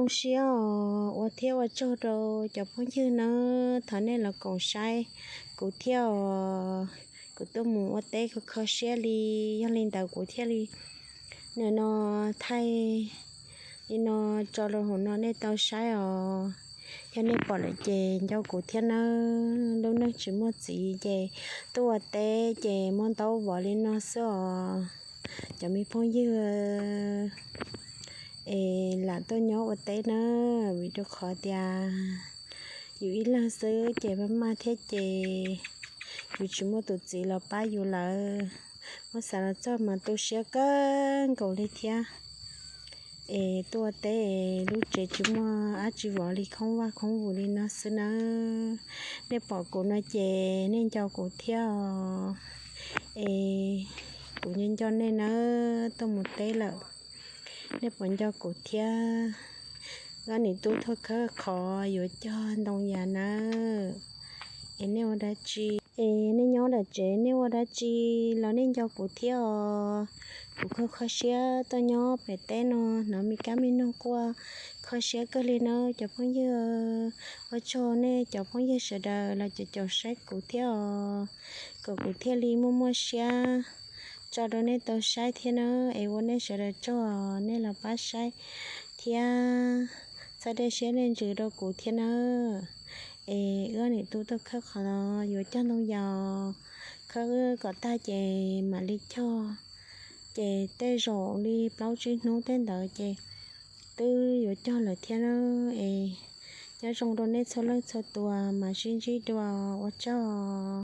Zoo siab os, ua thiab ua tsaug rau cov phooj ywg nawb, thov nej los koom saib kuv thiab os. Kuv tuaj mus ua teb kho kho siab li, yog li ntawd kuv thiaj li nim no thaij li no tso rau hauv no nej tau saib os. Yog nej pom lawm ces nco kuv thiab nawb, lub neej tsis muaj txiv ces tuaj ua teb ces muaj ntaub vov li no xwb os. Cov me phooj ywg es lam tuaj nyob ua teb na, vim rau qhov tias yus ib leeg xwb ces maj maj thiab ces yus tsis muaj tus txiv los pab yus lawm. Muab xav los txog mas tu siab kawg nkaus li thiab. Es tuaj ua teb lub tsev tsis muaj dab tsi vov li, khoob vaj khoob vus li no xwb nawb. Nej pom kuv no ces nej nco kuv thiab os. Es kuv nco nco nej nawb, tuaj mus teb lawm nej puas nco kuv thiab? Ob niam tub tuaj khawb qhov yuav cog ntoo yas nawb. Es nej ua dab tsi? Es nej nyob nram tsev nej ua dab tsi los nej nco kuv thiab os? Kuv kho kho siab tuaj nyob pem teb no hnov me kab me noog quaj, kho siab kawg li nawb cov phooj ywg. Ua tsaug nej cov phooj ywg sawv daws los caum caum saib kuv thiab os, kom kuv thiaj li muaj muaj siab tso rau nej tau saib thiab na. Es ua nej sawv daws tsaug nej los pab saib thiab, txhawb dej siab dej ntsws rau kuv thiab na. Es wb ob niam tub tuaj khawb qhov yuav cog ntoo yas, khawb kom tag ces mam li cog. Ces tej zaum li plaub tsib hnub tej ntawd ces twb yuav cog lawm thiab na. Es nyob zoo rau nej txhua leej txhua tus, mam sib ntsib dua, ua tsaug.